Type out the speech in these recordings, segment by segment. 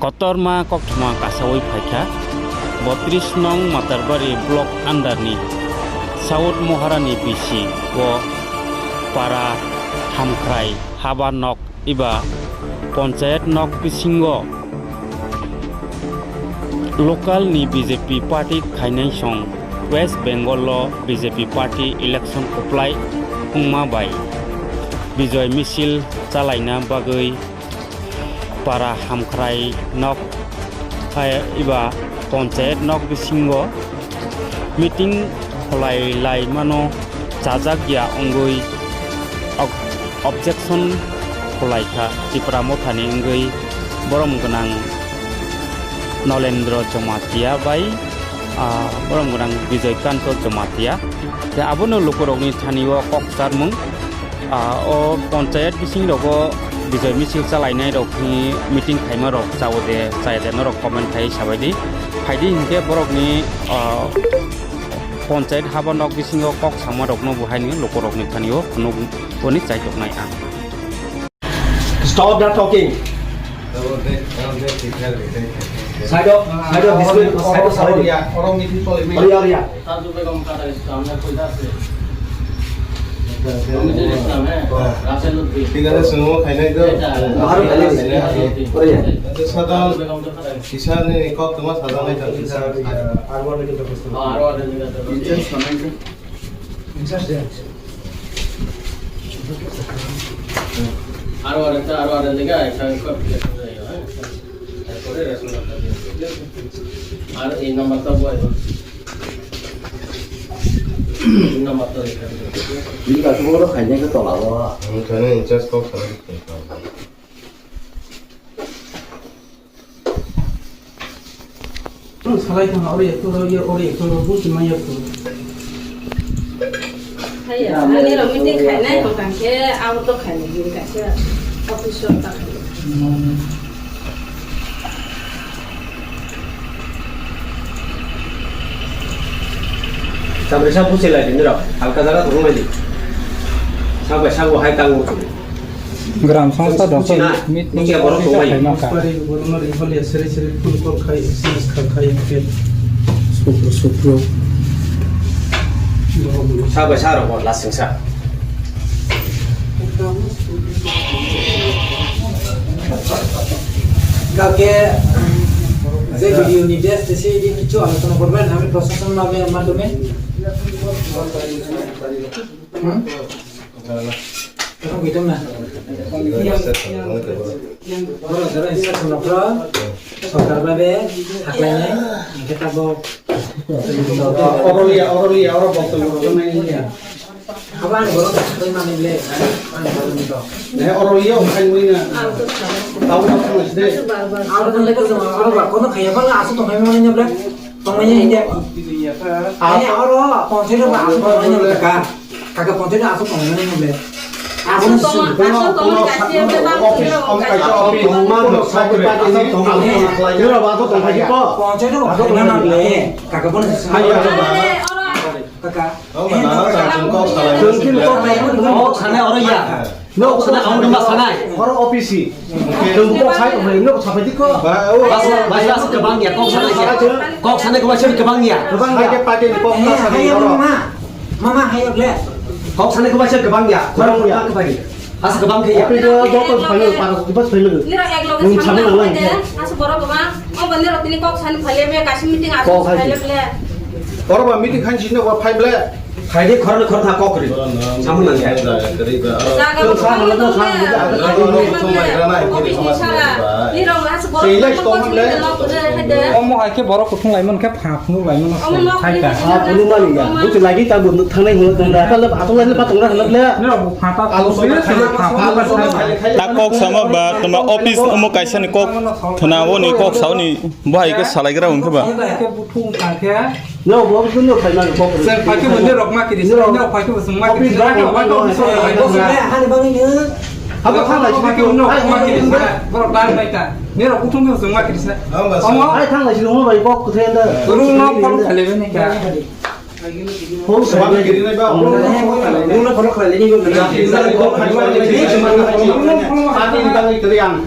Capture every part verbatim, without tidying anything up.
Kotorma koktwma kasawi phaikha, botris nong Matarbari block under ni South Moharani B C o para Hamkhrai haba nok eba ponchayat nok bisingo local ni B J P party khainai song West Bengal o B J P party election kwplai wngma bai bijoy misil chalaina bagwi para Hamkhrai nok, hai, eba ponchayat nok bisingo meeting kholai lai mano chajak ya wngwi ob-, objection kholai kha Tipra Mothani wngwi borom gwnang Nolendra Jamatia bai, ah, borom gwnang Bijoy Kanto Jamatia. Tei abono lukurokni thani o kok charmung. Ah, o ponchayat bising rogo bijoy misil chalainai rok ni meeting khaima rok chao de chaya de norok comment khai sabai di. Phaidi hinkhe borok ni, ah, ponchayat haba nok bisingo kok sama rok no bo hai ni lukurok ni thani o phunuk oni chai tok nai ang. Stop the talking. Side of, side of this way, side of, side of. Oro meeting choli. Oro, oro, oro. Tanju Begum kada Islam na koi das hai. Committee Islam hai. Rasul Lutfi. Thik ase, sumo khainai to. Bahar khainai. Ore. Acha, sadam. Tanju Begum to kada. Kisa ni kok tuma sadam hai to. Aro ada ni kata. Aro ada ni kata. Incharge sanai to. Incharge de. Aro ada ta, aro ada ni kata. Kok kisa sanai to. Tarpore ration card ta diye. Ar ei number ta bo aibo. Ei number ta ekha diye. Bini kaisa bo khainai khe tola o. Ang khainai incharge kok sanai. Salai thang oro ekto oro ekto oro buti mai ekto. Haiya, ani rok meeting khainai hokang khe auto khainai gini kaisa office o ta khainai. Tabri sa pusi lai dini rok, halka jaga turun lai di. Sa bai sa bo hai tango. Gram songsa dosai mit nung khaima kha. Seri seri phone call khai, S M S khai khai. Supro, supro. Sa bai sa rok lasing sa. Kaulke je video ni best se je kichu alochona korben ami proshashan madhyome. Hmm? Tamo buitam na. Boro jora instruction rok sorkar bai be haklainai, hingke tabok. Oro liya, oro liya, oro boktobyo rok nai liya. Abo ani borok saklai mani le, ani borok ni rok. Ne oro liya, okhai mui na. Tamo na tamo side. Abo tong le ko jama, oro ba kono khaya bang asu tong hai mani ne ble. Tong manya india. Ani oro ponchai rok ba asu tong manya ka. Kaka ponchai rok asu tong manya ne ble. Asu tong, asu tong kasi ble ba. Office, om kaisa office. Tong ma no sakre. Iro ba to tong hai ko. Ponchai rok ba tong manya ble. Kaka pon. Ayo. Kaka. Kok sanai oro ya. Nok sanai, ang rumah sanai. Oro ofisi. Tunggu kok sai, tunggu nok sampai di kok. Bas, bas, bas, kebang ya, kok sanai ya. Kok sanai, kok sanai, kebang ya. Kebang ya. Pakai, pakai kok sanai oro. Mama, mama, hayo ble. Kok sanai, kok sanai, kebang ya. Kebang ya. Kebang ya. Asa kebang khe ya. Opi do joto phai, para bas phai. Nira ek loge samna nang de. Asa borok kebang. O bani rok tini kok sani phai le, kasim meeting asu phai le. Oro ba meeting khan sini wa phai ble. Phaidi khoroknwi khoroktham kok kwrwi. Samung nangya. Jaga. Omo hai khe borok kuthung laimani khe pha phunuk laimano. Omo nokni phunuk laimani ya. Buti lagi ta bu thangnai hwnwi tong da. Kala atung lai pa tong da hwnle. Nira bu pha ta phunuk laimani. Ta kok sama ba tuma office omo kaisa ni kok thana o ni kok sao ni bo hai khe salai gra wng khe ba. Khe buthung ta khe. No, bo buthung no khai na kok. Sir, phai khe bo nirok ma kiri, nirok phai khe bo chwng ma kiri. Office ba, office ba, office ba. Abo thang lai sini. Nirok ma kiri. Borok dan bai ta. Nirok buthung khe bo chwng ma kiri sa. Omo. Ai thang lai sini, omo bai kok kuthe nda. Rung no phone khale bini kha. Phone khale bini ba. Rung no phone khale bini ba. Ani bang kiri ang.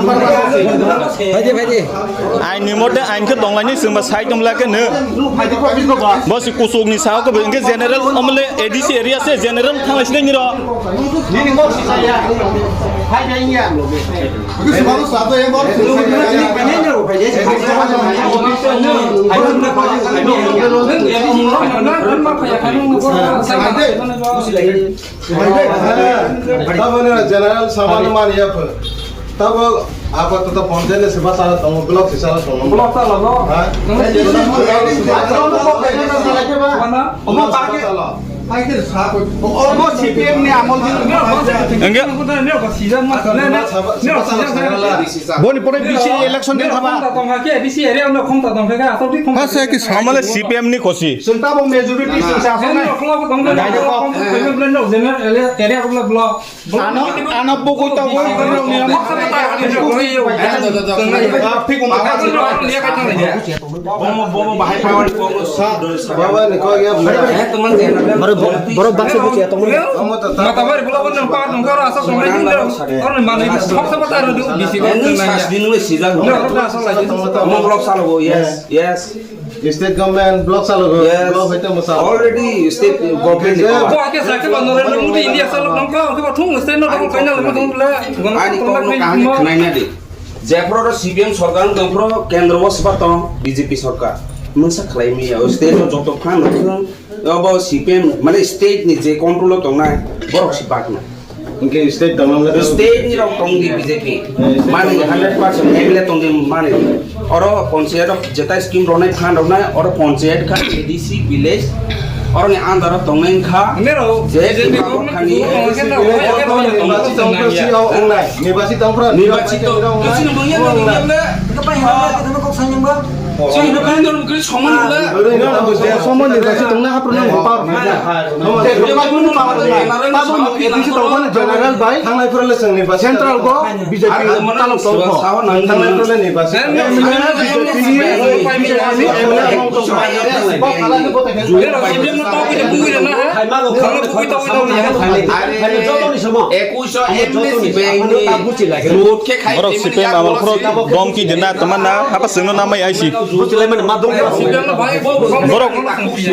Phaidi, phaidi. Ain ni mote ain khe tonglaini chwngba sai tongla khe no. Bo si kusuk ni sao khe bo hwnkhe general omle A D C area se general thangla sinai ni ro. Tabo general samano mani ya pho. Tabo apa tata ponjele seba sala tongo, block si sala tongo. Block sala no. Ha? Omo bakhe. Omo C P M ni amol din. Enggak. Boni pore B C election din thaba. Amale C P M ni khosi. Sentabo majority sing sa asal nai. Ano, ano bukui tongwi. Borok, borok baksa buchi ya tongmani. Mata bari bula bula nang pa nang karo asa songai din dong. Oro mani boksa bata ro du bisi ko nang ya. Sas din le sijak. Oro ta asal lagi. Mo block salo go, yes, yes. State government block salo go, yes. Block hoite mo salo. Already state government ni. Ko ake sa ke ba Narendra Modi India salo nang ka ke ba thung state no dong kaina le mo dong le. Ani ko no kahani khnaina di. Jephru ro C P M sorkar wng tongphru kendro o swpar tong B J P sorkar. Mungsa khlai manya o state o joto phan wng obo C P M mane state ni je control o tongnai borok si bakna. Hwnkhe state tongmani state ni rok tong di B J P. Mani hundred percent M L A tong di mani. Oro panchayat o jetai scheme ronai phan ronai oro panchayat kha A D C village. Oroni under o tongnai wngkha. Nero, je B J P kiba government khani. Nibasi tongphra, nibasi tong, nibasi tong, nibasi tong. Somo nibasi tongna hapro nang power. General bai. Central go. B J P talok tongkho. Thanglai phwrwnglaini basi. M L A ni B J P ni, B J P ni M L A wng tongkha. Ekuiso M L A ni vote khe khai. Borok C P M amol phoro domki dena tongma na hapa chwngno namai aisi. Borok,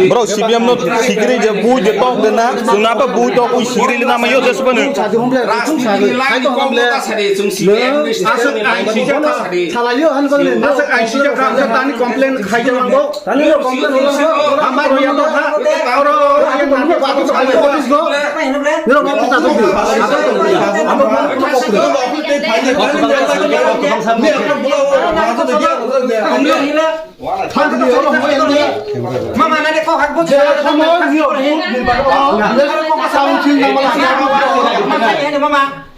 borok C P M no sikiri je bui je tok dena chwngno hapa bui tok ui sikiri le namai yo jesbanu. Rajniti ni line ni kok ta sari, chwng C P M ni state ni line ni kok ta sari. Aswk aisijak kha, aswk aisijak kha, tani complain khaijak nango. Tani complain hama roya to ha. Oro, oro, oro, oro, police go. Nero mo ta to. Amo Mama, nani kok hak buji. Mama.